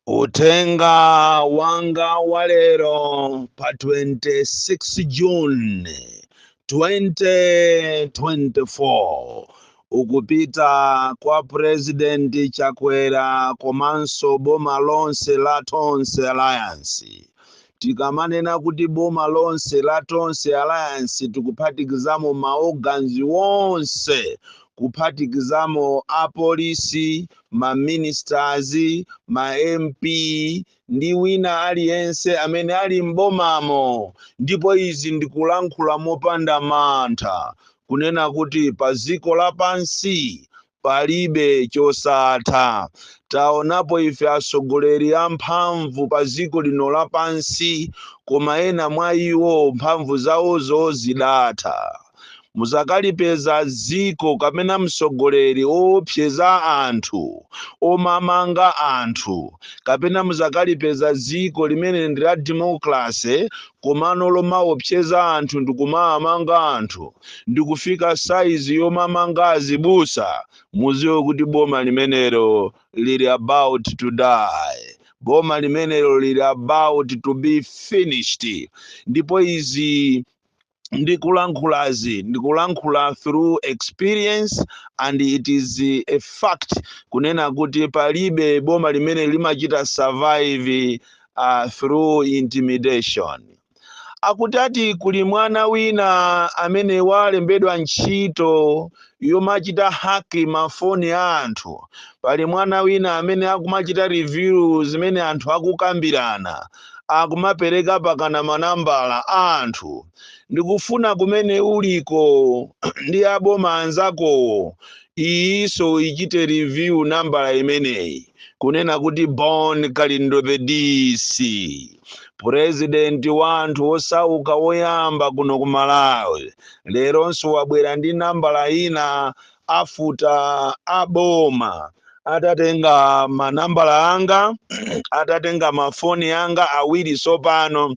Uthenga wanga wa lero pa 26 June 2024 ukupita kwa President Chakwera komanso boma lonse la Tonse Alliance. Tikamanena kuti boma lonse la Tonse Alliance, tikuphatikizamo ma organs wonse, kuphatikizamo apolisi, ma ministers, ma MP ndi wina aliyense amene ali m'bomamo. Ndipo izi ndikulankhula mopanda mantha kunena kuti pa dziko lapansi palibe chosatha. Taonapo ife atsogoleri amphamvu pa dziko lino lapansi, koma ena mwa iwo mphamvu zawozo zidatha. Muzakalipeza dziko kapena mtsogoleri owopseza anthu, omamanga anthu, kapena muzakalipeza dziko limene ndi la democracy komano lomaopseza anthu ndikumamanga anthu, ndikufika saizi yomamanga azibusa, muziwe kuti boma limenelo lili about to die. Boma limenelo lili about to be finished. Ndipo izi ndikulankhulazi, ndikulankhula through experience, and it is a fact kunena kuti palibe boma limene limachita survive through intimidation. Akuti ati kuli mwana wina amene walembedwa ntchito yomachita hack mafoni a anthu. Pali mwana wina amene akumachita review zimene anthu akukambirana, akumapereka pakana manambala a anthu. Ndikufuna kumene uliko ndi aboma anzakowo, iyinso ichite review nambala imeneyi, kunena kuti Bon Kalindo the DC, president wa anthu osauka woyamba kuno ku Malawi, leronso wabwera ndi nambala ina. Afuta aboma atatenga manambala anga, atatenga mafoni anga awiri, sopano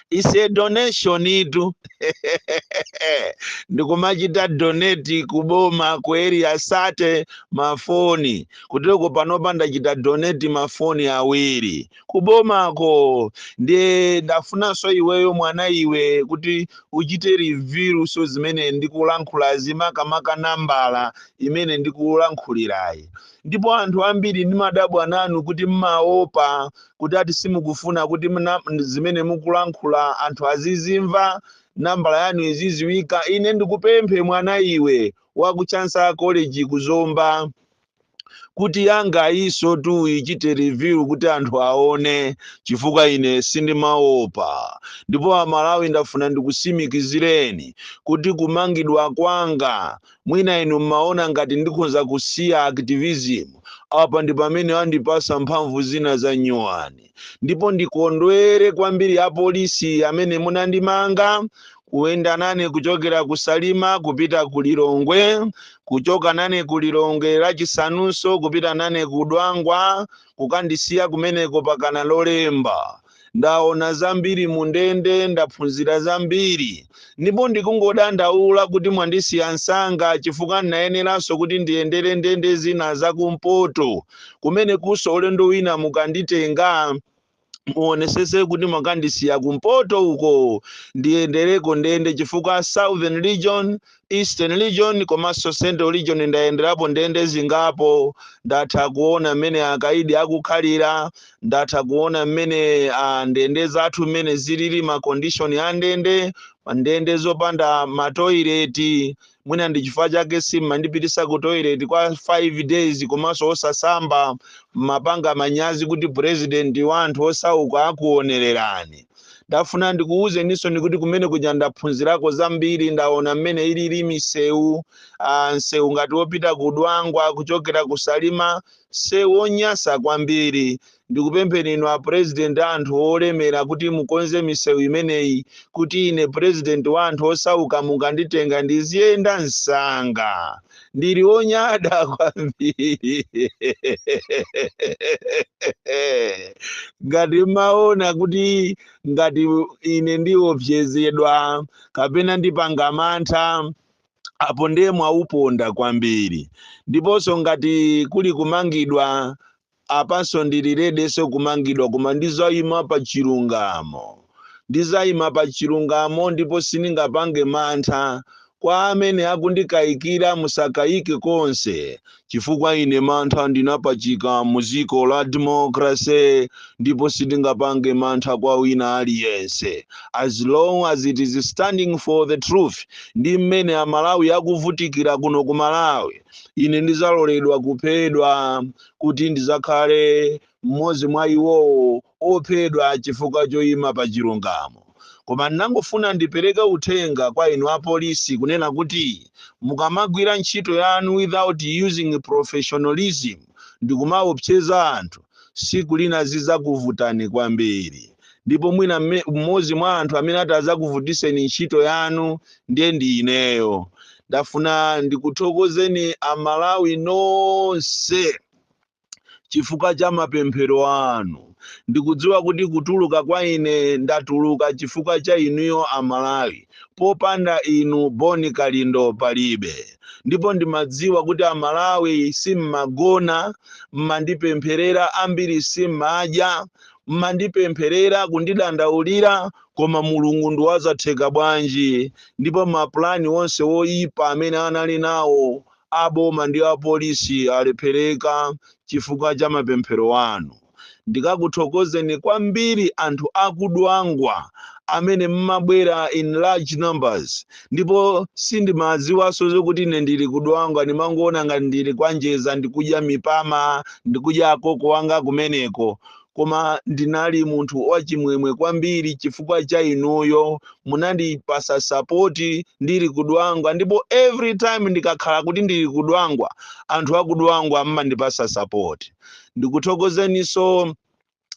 ise donation itu ndikumachita donate kuboma ku Area 30 mafoni. Kuteko panopa ndachita donate mafoni awiri kubomako. Ndiye ndafunanso iweyo mwana iwe kuti uchite review so zimene ndikulankhula, zimakamaka nambala imene ndikulankhulirayi. Ndipo anthu ambiri ndimadabwa nanu kuti mmaopa kuti ati simukufuna kuti zimene mukulankhula anthu azizimva, nambala yanu iziziwika. Ine ndikupemphe mwana iwe wa ku Chancellor College kuzomba kuti yanga iso tu ichite review kuti anthu aone, chifukwa ine sindimaopa. Ndipo Amalawi, ndafuna ndikusimikizireni kuti kumangidwa kwanga, mwina inu mmaona ngati ndikhoza kusiya activism, apa ndi pamene andipasa mphamvu zina za nyuwani. Ndipo ndikondwere kwambiri apolisi amene munandimanga, kuyenda nane kuchokera ku Salima kupita ku Lilongwe, kuchoka nane ku Lilongwe Lachisanunso kupita nane ku Dwangwa, kukandisiya kumeneko pakana Lolemba. Ndaona zambiri mundende, ndaphunzira zambiri, ndipo ndikungodandaula kuti mwandisiya msanga, chifukwa ndinayeneranso kuti ndiyendere ndende zina zakumpoto kumene kuso. Ulendo wina mukanditenga, muonesese kuti mwakandisiya kumpoto uko, ndiyendereko ndende, chifukwa Southern Region, Eastern Region komanso Central Region ndayenderapo ndende zingapo. Ndatha kuona mmene akaidi akukhalira, ndatha kuona mmene ndende zathu mmene zilili, ma condition a ndende, ndende zopanda ma toilet. Mwina ndi chifukwa chake simmandipitisa ku toilet kwa 5 days komanso osasamba, mapanga manyazi kuti president wa anthu osauka akuonererani. Ndafuna ndikuwuzeninso ndikuti kumene kuja ndaphunzirako zambiri. Ndaona mmene ilili misewu, msewu ngati wopita ku Dwangwa kuchokera ku Salima, sewu wonyasa kwambiri. Ndikupempheni inu a president anthu olemera kuti mukonze misewu imeneyi, kuti ine president wa anthu osauka mukanditenga ndiziyenda msanga. Ndili onyada kwambiri. Ngati maona kuti ngati ine ndiopsezedwa kapena ndipanga mantha, apo ndiye mwauponda kwambiri. Ndiponso ngati kuli kumangidwa Apanso ndili ready nso kumangidwa, koma ndizayima pa chilungamo, ndizayima pa chilungamo, ndipo sindingapange mantha. Kwa amene akundikayikira, musakayike konse, chifukwa ine mantha ndinapachika mu dziko la democracy, ndipo sindingapange mantha kwa wina aliyense, as long as it is standing for the truth. Ndi mmene Amalawi akuvutikira kuno ku Malawi, ine ndizaloledwa kuphedwa kuti ndizakhale mmodzi mwa iwowo ophedwa chifukwa choyima pa chilungamo. Koma ndinangofuna ndipereke uthenga kwa inu apolisi kunena kuti mukamagwira ntchito yanu without using professionalism ndikumaopseza anthu, siku lina zidzakuvutani kwambiri. Ndipo mwina mmodzi mwa anthu amene ati adzakuvutiseni ntchito yanu ndiye ndi ineyo. Ndafuna ndikuthokozeni Amalawi nonse chifukwa cha mapemphero anu. Ndikudziwa kuti kutuluka kwa ine, ndatuluka chifukwa cha inuyo Amalawi. Popanda inu, Boni Kalindo palibe. Ndipo ndimadziwa kuti Amalawi simmagona, mmandipempherera ambiri, simmadya, mmandipempherera, kundidandaulira. Koma Mulungu ndiwazatheka bwanji, ndipo mapulani onse woyipa amene anali nawo aboma ndi apolisi alephereka chifukwa cha mapemphero anu. Ndikakuthokozeni kwambiri anthu akudwangwa amene mmabwera in large numbers, ndipo sindimadziwanso zokuti ine ndili kudwangwa. Ndimangoona ngati ndili kwanjeza, ndikudya mipama, ndikudya akoko wanga kumeneko. Koma ndinali munthu wachimwemwe kwambiri chifukwa cha inuyo, munandipasa support ndili kudwangwa. Ndipo every time ndikakhala kuti ndili kudwangwa, anthu akudwangwa mmandipasa support. Ndikuthokozeninso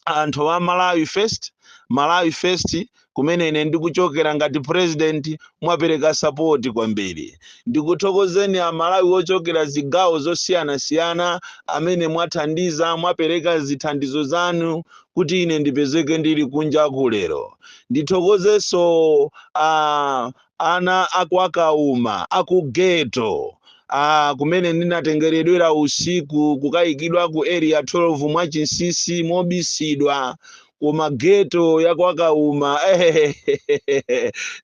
anthu a Malawi First, Malawi First kumene ine ndikuchokera ngati president, mwapereka support kwambiri. Ndikuthokozeni Amalawi ochokera zigawo zosiyanasiyana amene mwathandiza, mwapereka zithandizo zanu kuti ine ndipezeke ndili kunja kulero. Ndithokozenso ana akwakauma akughetto, kumene ndinatengeredwera usiku kukayikidwa ku Area 12 mwachinsinsi, mobisidwa kuma ghetto ya kwakauma,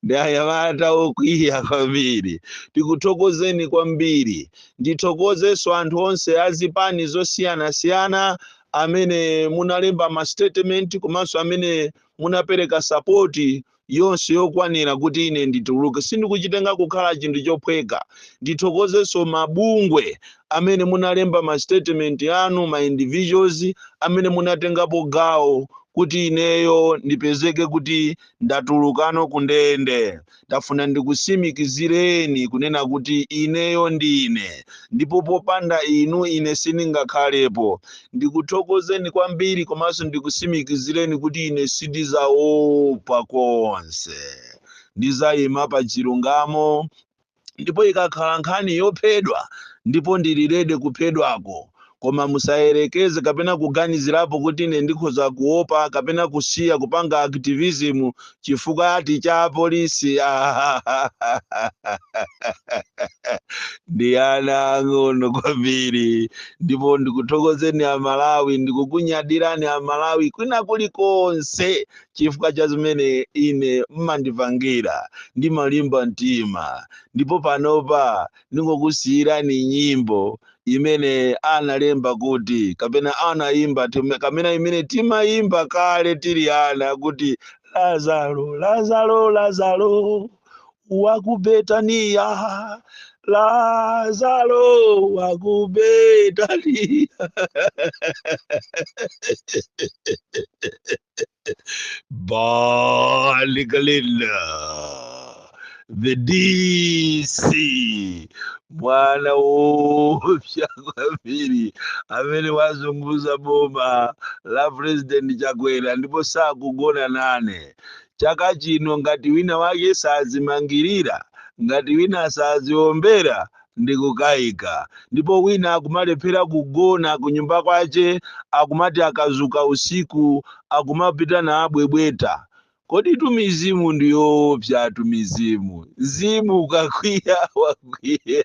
ndi anyamata okwiya kwambiri. Tikuthokozeni kwambiri. Ndithokozenso anthu onse azipani zosiyanasiyana amene munalemba ma statement, komanso amene munapereka support yonse yokwanira kuti ine ndituluke. Sindikuchitenga kukhala chinthu chophweka. Ndithokozenso mabungwe amene munalemba ma statement anu, ma individuals amene munatengapo gawo kuti ineyo ndipezeke kuti ndatulukano kundende. Ndafuna ndikusimikizireni kunena kuti ineyo ndine, ndipo popanda inu ine sindingakhalepo. Ndikuthokozeni kwambiri, komanso ndikusimikizireni kuti ine sindizaopa konse, ndizayima pa chilungamo. Ndipo ikakhala nkhani yophedwa, ndipo ndili ready kuphedwako. Koma musayerekeze kapena kuganizirapo kuti ine ndikhoza kuopa kapena kusiya kupanga activism chifukwa ati cha polisi. Ndi ana ang'ono kwambiri. Ndipo ndikuthokozeni Amalawi, ndikukunyadirani Amalawi kwina kulikonse chifukwa cha zimene ine mmandipangira, ndimalimba mtima. Ndipo panopa ndingokusiyirani nyimbo imene analemba kuti kapena anayimba kapena imene timayimba kale tili ana kuti "Lazaro, Lazaro, Lazaro waku Betaniya, Lazaro waku Betaniya." Bon Kalindo, the DC, mwana wopsa kwambiri amene wazunguza boma la President Chakwera, ndipo sakugona nane chaka chino. Ngati wina wake sazimangirira, ngati wina saziombera, ndikukayika. Ndipo wina akumalephera kugona kunyumba kwace, akumati akazuka usiku akumapita na abwebweta. Kodi tumizimu ndiyoopsa? Tumizimu, mzimu ukakwiya wakwiya.